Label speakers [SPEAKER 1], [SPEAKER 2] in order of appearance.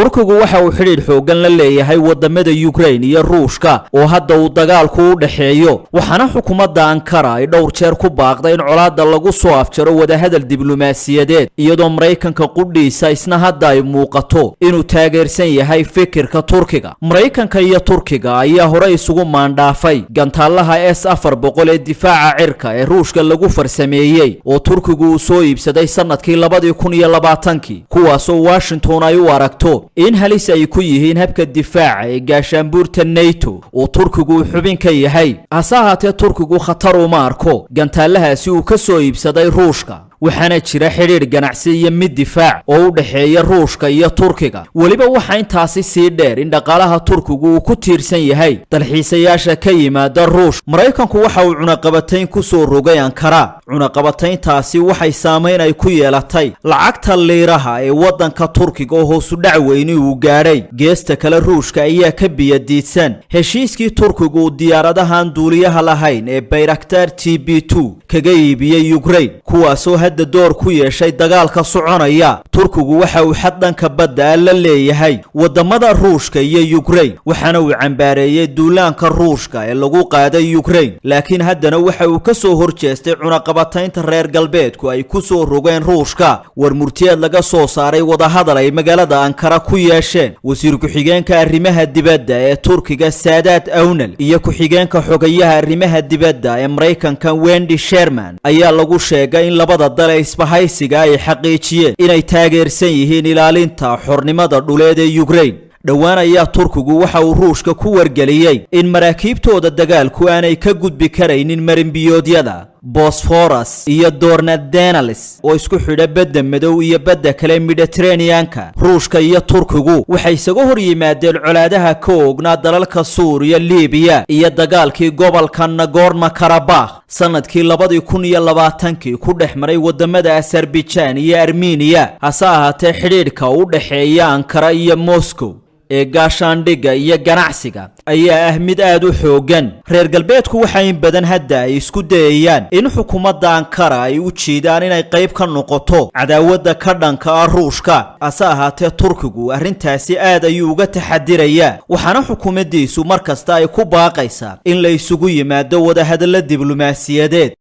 [SPEAKER 1] Turkigu waxa uu xidhiidh xooggan la leeyahay wadamada Ukraine iyo Ruushka oo hadda uu dagaalku u dhexeeyo, waxaana xukuumadda Ankara ay dhowr jeer ku baaqday in colaadda lagu soo afjaro wadahadal diblomaasiyadeed, iyadoo Maraykanka qudhiisa isna hadda ay muuqato inuu taageersan yahay fikirka Turkiga. Maraykanka iyo Turkiga ayaa hore isugu maandhaafay gantaalaha S-400 ee difaaca cirka ee Ruushka lagu farsameeyey oo Turkigu uu soo iibsaday sanadkii 2020-kii, kuwaasoo Washington ay u aragto in halis ay ku yihiin habka difaaca ee gaashaanbuurta NATO oo Turkigu uu xubin ka yahay. Hase ahaatee, Turkigu khatar uma arko gantaalahaasi uu ka soo iibsaday Ruushka, waxaana jira xidhiidh ganacsi iyo mid difaac oo u dhexeeya Ruushka iyo Turkiga. Weliba waxaa intaasi sii dheer in dhaqaalaha Turkigu uu ku tiirsan yahay dalxiisayaasha ka yimaada Ruush. Maraykanku waxa uu cunaqabatayn ku soo rogay Ankara. Cunaqabatayntaasi waxay saamayn ay ku yeelatay lacagta liiraha ee waddanka Turkiga oo hoosu dhac weyni uu gaadhay. Geesta kale, Ruushka ayaa ka biyadiidsan heshiiskii Turkigu uu diyaaradahan duuliyaha lahayn ee Bayraktar TB2 kaga iibiyey Ukraine, kuwaasoo hadda door ku yeeshay dagaalka soconaya. Turkigu waxa uu xad dhanka badda la leeyahay wadamada Ruushka iyo Ukraine, waxaana uu cambaareeyey duulaanka Ruushka ee lagu qaaday Ukraine, laakiin haddana waxa uu ka soo horjeestay cunaqabataynta reer galbeedku ay ku soo rogeen Ruushka. War murtiyeed laga soo saaray wadahadal ay magaalada Ankara ku yeesheen wasiir ku-xigeenka arrimaha dibadda ee Turkiga Saadaad Awnal iyo ku-xigeenka xogayaha arrimaha dibadda ee Maraykanka Wendy Sherman ayaa lagu sheegay in labada dal ee isbahaysiga ay xaqiijiyeen inay taageersan yihiin ilaalinta xornimada dhuleed ee Ukraine. Dhowaan ayaa Turkigu waxa uu Ruushka ku wargeliyey in maraakiibtooda dagaalku aanay ka gudbi karaynin marinbiyoodyada Bosforas iyo Dornadenalis oo isku xidha Badda Madow iyo badda kale Mediterraneanka. Ruushka iyo Turkigu waxay isaga hor yimaadeen colaadaha ka oognaa dalalka Suuriya, Liibiya iyo dagaalkii gobolka Nagorno Karabakh sanadkii 2020-kii ku dhex maray wadamada Azerbaijan iyo Armeniya. Hase ahaatee, xidhiidhka u dhexeeya Ankara iyo Moscow ee gaashaandhigga iyo ganacsiga ayaa ah mid aad u xooggan. Reer galbeedku waxa in badan hadda ay isku dayayaan in xukuumadda Ankara ay u jiidaan inay qayb ka noqoto cadaawadda ka dhanka ah Ruushka. Hase ahaatee, Turkigu arrintaasi aad ayuu uga taxadirayaa, waxaana xukuumaddiisu mar kasta ay ku baaqaysaa in la isugu yimaado wadahadallo diblomaasiyadeed.